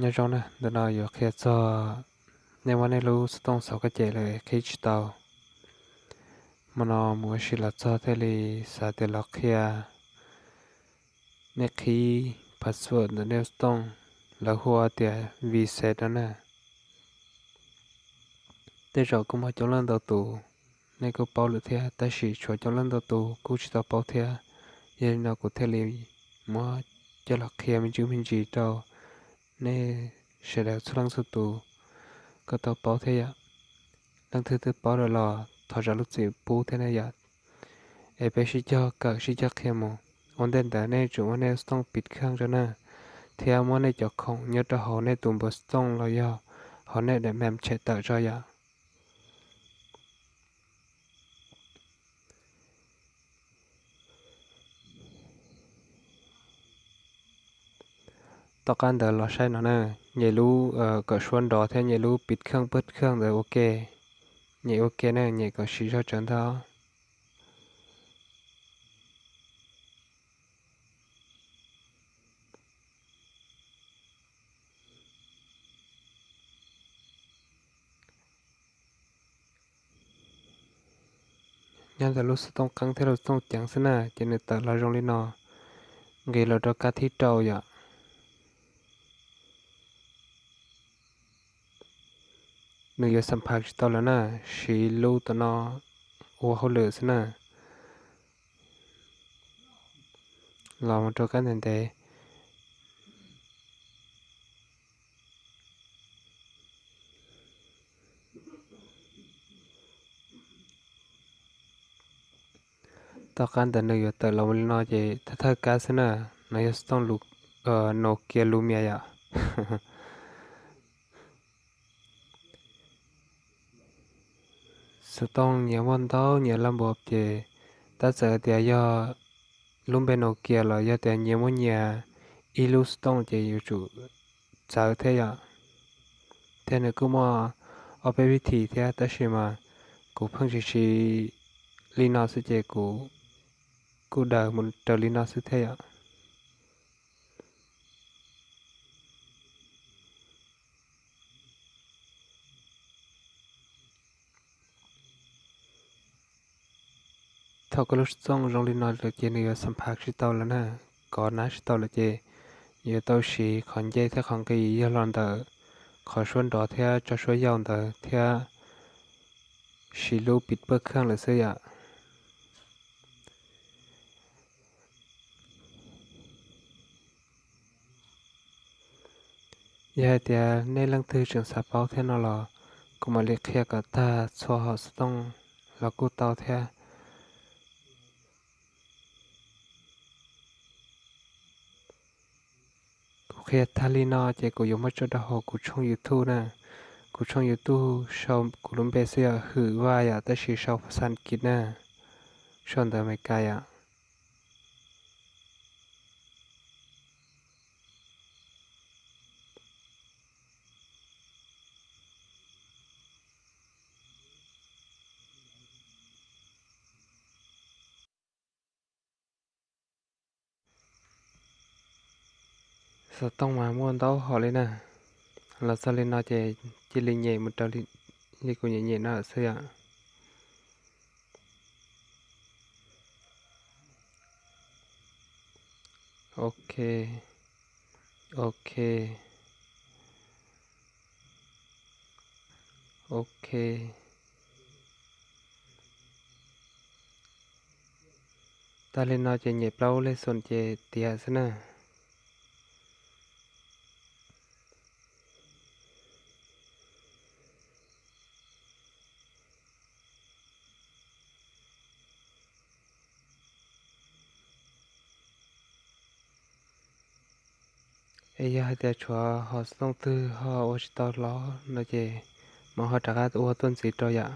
Nyob zoo na, ntawm no yuav qhia txog nej muab nej lub xov tooj xauv koj cem lawm qhib tsis tau. Hmo no mus ua si los txog thiaj li xav tias los qhia nej qhib password ntawm nej lub xov tooj, lawv hu tias reset no na. Tej zaum kuj muaj coob leej ntau tus nej kuj paub lawm thiab, tab sis tshuav coob leej ntau tus kuj tsis tau paub thiab. Yog li no kuv thiaj li muab coj los qhia me ntsis me ntsis rau nej sawv daws txhua leej txhua tus kom tau paub thiab yom. Leej twg twb paub lawm los thov zam lub txim pub thiab na yom. Es peb sib cog kawm sib cog qhia mus. Ua ntej ntawd nej tsum muab nej xov tooj piv kheej tso na, thiab muab nej cov khoom nyob rau hauv nej tus npawb xov tooj los yog hauv nej daim mem tshem tawm tso yom. Tom qab ntawd los saib no na, nyem lub kom suab nrov thiab nyem lub piv kheej pawg kheej ntawd ua ke. Nyem ua ke na, nyem kom siv zog tsawv ntag. Nyob ntawm lub xov tooj qeeb thiab lub xov tooj ceev xwb na, ces nws tawm los zoo li no, nqis los rau kab thib rau yom. Nws yuav xam phaj tsis tau lawm na, siv lub tom no ua hauj lwm xwb na. Los mus rau kab ntev ntev. Tom qab ntawd nws yuav tawm los li no ces thawj thawj kab xwb na, no yog xov tooj Nokia Lumia yom. Xov tooj nyias muaj ntau nyias laj npua ces tab txawm tias yog lub npe Nokia los yog tias nyias muaj nyias ib lub xov tooj ces yuav tsum txawv thiab yom. Thiab nws kuj muaj ob peb vib thim thiab tab sis mas kuv pheej siv siv li no xwb ces kuv kuj daws mus raws li no xwb thiab yom. Thaum koj lub xov tooj zoo li no lawm ces nws yuav xam phaj tsis tau lawm na, kov nab tsis tau lawm ces yuav tau siv qhov nce thiab qhov nqis yog los ntawm qhov suab nrov thiab tso suab yau ntawd thiab siv lub piv pawg kheej lawm xwb yom. Yog hais tias nej leej twg tseem xav paub thiab no los kuv mam li qhia kom tag txhua hom xov tooj los kuj tau thiab. Kuv qhia tag li no ces kuv yuav muab tso rau hauv kuv tshooj YouTube na. Kuv tshooj YouTube sau kuv lub npe xwb yog Hwm Vaj yom, tab sis sau phas xas Askiv na, sau ntawv Amelikas yom. Xov tooj mas muaj ntau hom li na. Los txog li no ces cia li nyem mus raws li kuv nyem nyem no xwb yom. Ok. Ok. Ok. Tag li no ces nyem plaub lej xum ces tiav xwb na. Es yog hais tias tshuav hom xov tooj twg ho ua tsis tau los no ces mam ho rov qab ua tuaj ntxiv rau yom.